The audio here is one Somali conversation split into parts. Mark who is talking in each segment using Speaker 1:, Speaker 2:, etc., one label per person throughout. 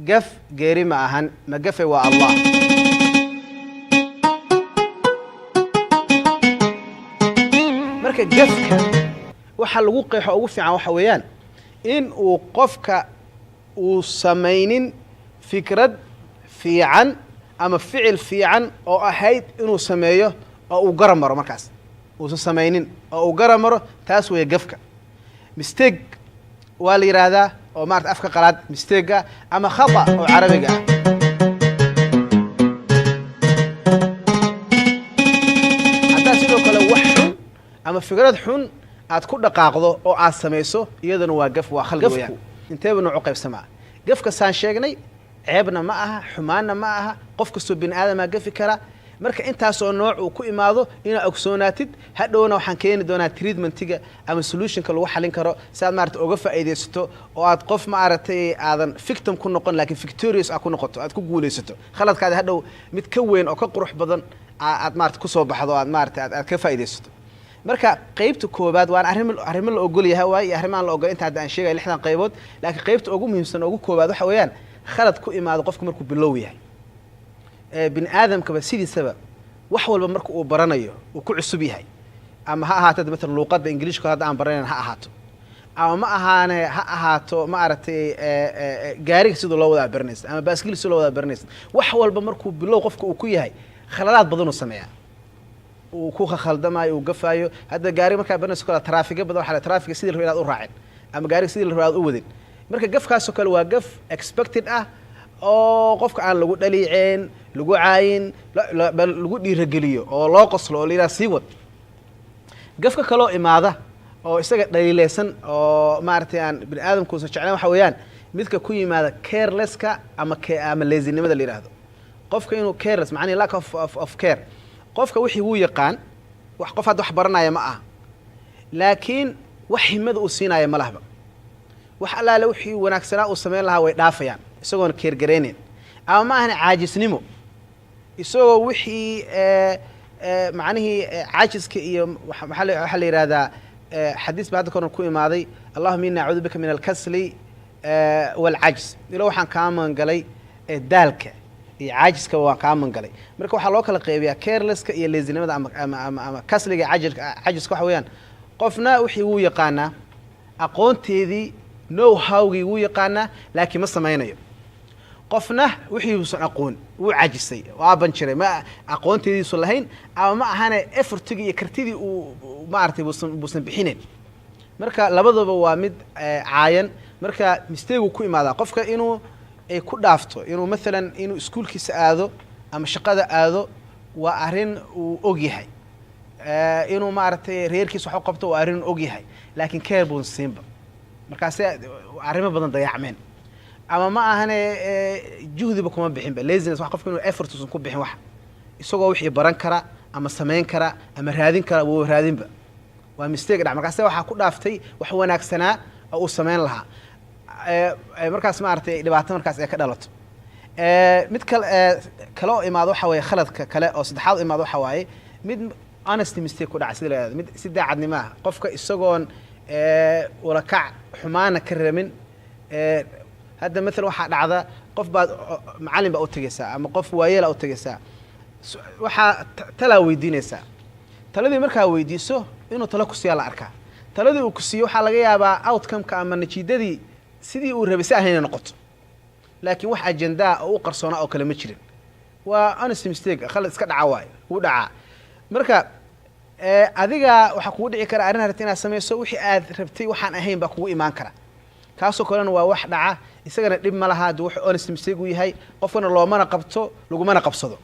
Speaker 1: Gaf geeri ma ahan, ma gafe waa Allah. Marka gafka waxa lagu qeexo ugu fiican waxa weeyaan in uu qofka uu samaynin fikrad fiican ama ficil fiican oo ahayd inuu sameeyo oo uu gara maro. Markaas uusan samaynin oo uu gara maro, taas weeye gafka. Mistake waa la yidhaahdaa oo maarata afka qalaad mistake ama khata oo carabiga ah. Haddaad sidoo kale wax xun ama fikrad xun aad ku dhaqaaqdo oo aad samayso, iyaduna waa gaf, waa khalad weeyaan. Inteeba nooc u qaybsamaa gafka? Saan sheegnay, ceebna ma aha, xumaanna ma aha. Qof kastoo bini aadamaa gafi kara. Marka intaasoo nooc uu ku imaado inaad ogsoonaatid. Hadhowna waxaan keeni doonaa treatmentiga ama solutionka lagu xalin karo si aad maarata uga faa'iidaysato oo aad qof maaragtay aadan victim ku noqon, laakiin victorious aad ku noqoto, aad ku guulaysato khaladkaadi, hadhow mid ka weyn oo ka qurux badan aad maarata kusoo baxdo, aad maarata aad ka faa'iidaysato. Marka qaybta koobaad waan arrimo la ogol yahay waay iyo arrimo aan la ogol. Inta hadda aan sheegaya 60 qaybood, laakiin qaybta ugu muhiimsan, ugu koobaad, waxa weeyaan khalad ku imaado qofku markuu bilow yahay. Bini aadamkaba sidiisaba wax walba marka uu baranayo, uu ku cusub yahay, ama ha ahaato matalan luuqadda Ingiliishka hadda aan baranayn ha ahaato, ama ma ahaane ha ahaato ma aragtay gaariga siduu loo wadaa baranaysa ama baaskiil siduu loo wadaa baranaysa, wax walba markuu bilow qofka uu ku yahay, khaladaad badanuu sameeyaa, uu ku khaldamayo, uu gafaayo. Hadda gaariga markaa baranayso kale, traafiga badan waxaa la traafiga sidii la rabay inaad u raacin ama gaariga sidii la rabay aad u wadin. Marka gafkaasoo kale waa gaf expected ah oo qofka aan lagu dhaliiceen, lagu caayin, bal lagu dhiirageliyo oo loo qoslo oo la yidhaha sii wad. Gafka kaloo imaada oo isaga dhaliileysan oo maaragtay aan bini aadamkuusan jeclayn waxa weeyaan midka ku yimaada carelesska ama lazynimada la yidhaahdo. Qofka inuu careless, macnihi lack of care. Qofka wixii wuu yaqaan, wax qof hadda wax baranaya ma aha, laakiin wax himada uu siinaya ma lahba. Wax allaale wixii wanaagsanaa uu samayn lahaa way dhaafayaan isagoon care garaynayn, ama ma ahan caajisnimo, isagoo wixii macnihii caajiska iyo waxaa la yidhahdaa, xadiis ba hadda koran ku imaaday: "اللهم إني أعوذ بك من الكسل والعجز." Ilo waxaan kaa magangalay daalka iyo caajiska, waan kaa magangalay. Marka waxaa loo kala qeybiyaa carelesska iyo lazynimada ama kasliga, cajilka, cajiska. Waxa weeyaan qofna wixii wuu yaqaanaa, aqoonteedii, know howgii wuu yaqaanaa, laakiin ma samaynayo. Qofna wixii uusan aqoon, wuu cajisay, waa banjiray, ma aqoonteediisu lahayn ama ma ahane effortigii iyo kartidii uu maaragtay buusan bixinayn. Marka labadaba waa mid caayan. Marka mistake ku imaadaa qofka inuu ay ku dhaafto inuu maalan inuu iskuulkiisa aado ama shaqada aado, waa arrin uu og yahay. Inuu maaragtay reerkiisa wax u qabto, waa arrin uu og yahay, laakiin care buun siinba. Markaase arrimo badan dayacmeen, ama ma ahane juhdiba kuma bixinba. Laziness wax qofka inuu effort usan ku bixin wax, isagoo wixii baran kara ama samayn kara ama raadin kara, wuu raadinba. Waa mistake dhac. Markaase waxaa ku dhaaftay wax wanaagsanaa oo uu samayn lahaa. Markaas maaragtay dhibaato markaas ay ka dhalato. Mid kale kale oo imaado waxa weeye, khaladka kale oo saddexaad oo imaado waxa waaye mid honesty mistake ku dhaca, sida la yidhahdo, mid si daacadnimo ah qofka isagoon ulakac xumaana ka rabin. Hadda maalan waxaa dhacda qof baad macallin baa u tegaysaa ama qof waayeela u tegaysaa, waxaa talaa weydiinaysaa. Taladii markaa weydiiso, inuu talo ku siiyaa la arkaa. Taladii uu ku siiyo waxaa laga yaabaa outcome-ka ama natiijadii sidii uu rabay si ahayn inay noqoto, laakiin wax ajendaa oo u qarsoonaa oo kale ma jirin. Waa honest mistake, khalad iska dhaca waayo, wuu dhacaa. Marka adiga waxaa kugu dhici kara arrin rabtay inaad samayso, wixii aad rabtay waxaan ahayn baa kugu imaan kara. Kaasoo kalena waa wax dhaca, isagana dhib ma laha haddii wuxuu honest mistake uu yahay. Qofkana loomana qabto, lagumana qabsado.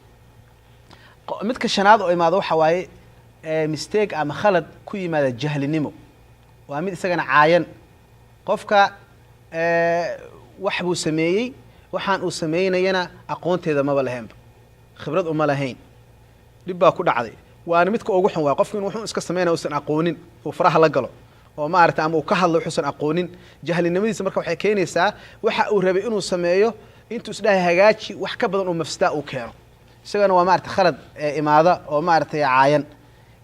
Speaker 1: Midka shanaad oo imaado waxa waaye mistake ama khalad ku yimaada jahlinimo. Waa mid isagana caayan. Qofka wax buu sameeyey, waxaan uu sameynayana aqoonteeda maba lahaynba, khibrad uma lahayn, dhib baa ku dhacday. Waana midka ugu xun waay, qofku inu wuxuu iska sameynaya usan aqoonin uu faraha la galo oo maarata ama uu ka hadlo wuxuusan aqoonin. Jahlinimadiisa marka waxay keenaysaa waxa uu rabay inuu sameeyo intuu isdhahay hagaaji, wax ka badan uu mafsadaa uu keeno. Isagana waa maarata khalad imaada oo maaragtay caayan.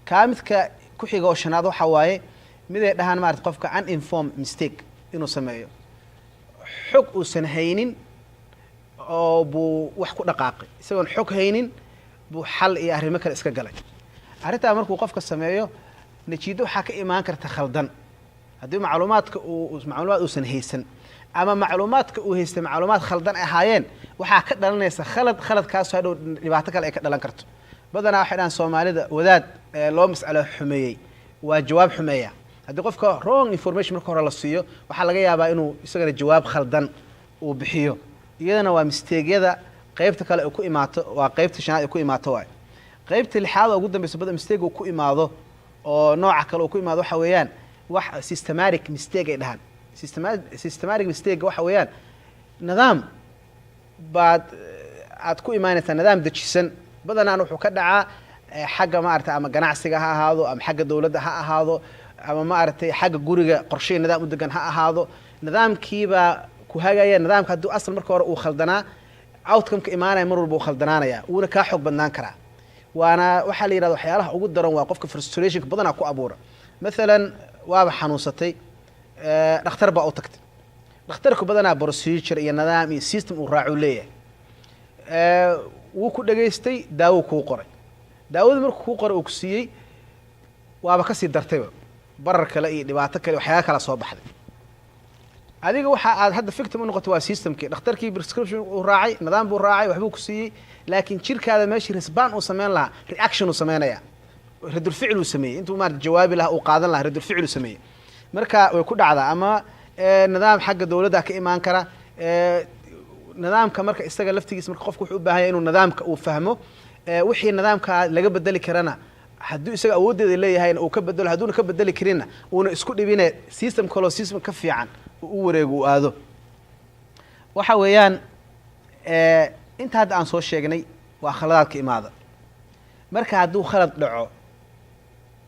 Speaker 1: Kaa midka ku xiga oo shanaad waxa waaye mid ay dhahaan maarata qofka uninformed mistake inuu sameeyo, xog uusan haynin. Oo buu wax ku dhaqaaqay isagoon xog haynin, buu xal iyo arrimo kale iska galay. Arrintaa markuu qofka sameeyo, natiijo waxaa ka imaan karta khaldan. Haddii macluumaadka uu macluumaad uusan haysan ama macluumaadka uu haystay macluumaad khaldan ay ahaayeen, waxaa ka dhalanaysa khalad, khaladkaasoo hadhow dhibaato kale ay ka dhalan karto. Badanaa waxay dhahaan Soomaalida, wadaad loo mas'alo xumeeyey waa jawaab xumeeya. Haddii qofka wrong information marka hore la siiyo, waxaa laga yaabaa inuu isagana jawaab khaldan uu bixiyo. Iyadana waa mistake-yada qaybta kale ay ku imaato, waa qaybta shanaad ay ku imaato. Waay qaybta lixaad oo ugu dambeysa bada mistake uu ku imaado oo nooca kale uu ku imaado, waxa weeyaan wax systematic mistake ay dhahaan. Systematic mistake waxa weeyaan nidaam baad aad ku imaanaysaa, nidaam dejisan. Badanaan wuxuu ka dhacaa xagga, maaragtay, ama ganacsiga ha ahaado, ama xagga dowladda ha ahaado, ama, maaragtay, xagga guriga qorshe nidaam u degan ha ahaado. Nidaamkiibaa ku hagaya. Nidaamka hadduu asal marka hore uu khaldanaa, outcome-ka imaanaya mar walba uu khaldanaanaya, wuuna kaa xoog badnaan karaa. Waana waxaa la yidhahda waxyaalaha ugu daran waa qofka frustrationka badanaa ku abuura. Mathalan, waaba xanuunsatay, dhakhtar baa u tagtay. Dhakhtarku badanaa procedure iyo nidaam iyo system uu raacuu leeyahay. Wuu ku dhegaystay, daawo kuu qoray. Daawadii markuu kuu qoray uu ku siiyey, waaba kasii dartayba, barar kale iyo dhibaato kale, waxyaala kala soo baxday. Adiga waxa aad hadda victim u noqotay waa systemkii. Dhakhtarkii prescription uu raacay, nidaam buu raacay, waxbuu ku siiyey, laakiin jirkaada meeshii respond uu sameyn lahaa, reaction uu sameynaya, radulficil uu sameeyey. Intuu, maarata, jawaabi lahaa uu qaadan lahaa, radulficil uu sameeyey. Marka way ku dhacdaa. Ama nidaam xagga dowladda ka imaan kara, nidaamka marka isaga laftigiisa. Marka qofku wuxuu u baahan yahay inuu nidaamka uu fahmo, wixii nidaamka laga bedeli karana, hadduu isaga awooddeeda leeyahayna, uu ka bedelo. Hadduuna ka bedeli karinna, uuna isku dhibine, system kaloo system ka fiican uu u wareego, uu aado. Waxa weeyaan inta hadda aan soo sheegnay waa khaladaadka imaada. Marka hadduu khalad dhaco,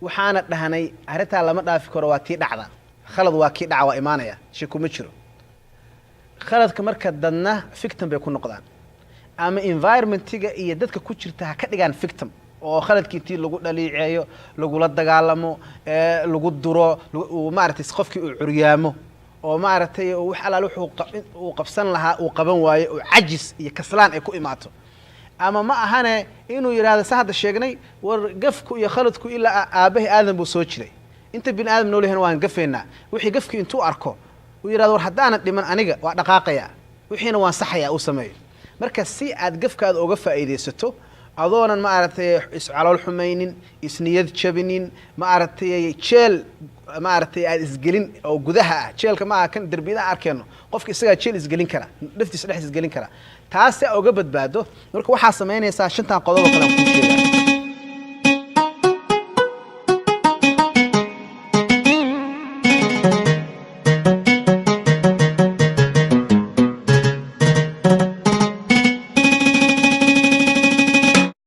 Speaker 1: waxaana dhahnay arrintaa lama dhaafi karo, waa tii dhacda. Khalad waa kii dhaca, waa imaanaya, shaki kuma jiro. Khaladka marka dadna victim bay ku noqdaan, ama environmentiga iyo dadka ku jirta ha ka dhigaan victim, oo khaladkii intii lagu dhaliiceeyo, lagula dagaalamo, lagu duro, uu, maaragtay, qofkii uu curyaamo, oo, maaragtay, wax alaale wuxuu uu qabsan lahaa uu qaban waayo, oo cajis iyo kaslaan ay ku imaato. Ama ma ahane inuu yidhahdo, sa hadda sheegnay, war gafku iyo khaladku ilaa aabbahay Aadan buu soo jiray, inta bini aadam nool yahan waan gafaynaa. Wixii gafkii intuu arko uu yidhahdo, war haddaanan dhiman aniga waa dhaqaaqaya, wixiina waan saxaya, uu sameeyo. Marka si aad gafkaada uga faa'iidaysato, adoonan, maaragtay, iscalool xumaynin, isniyad jabinin, maaragtay, jeel, maaragtay, aad isgelin oo gudaha ah. Jeelka ma aha kan derbiyadaha arkeenno, qofka isagaa jeel isgelin kara, naftiisa dhex isgelin kara. Taas si aa uga badbaado, marka waxaa samaynaysaa shantan qodob oo kale aan kuu sheegaayo.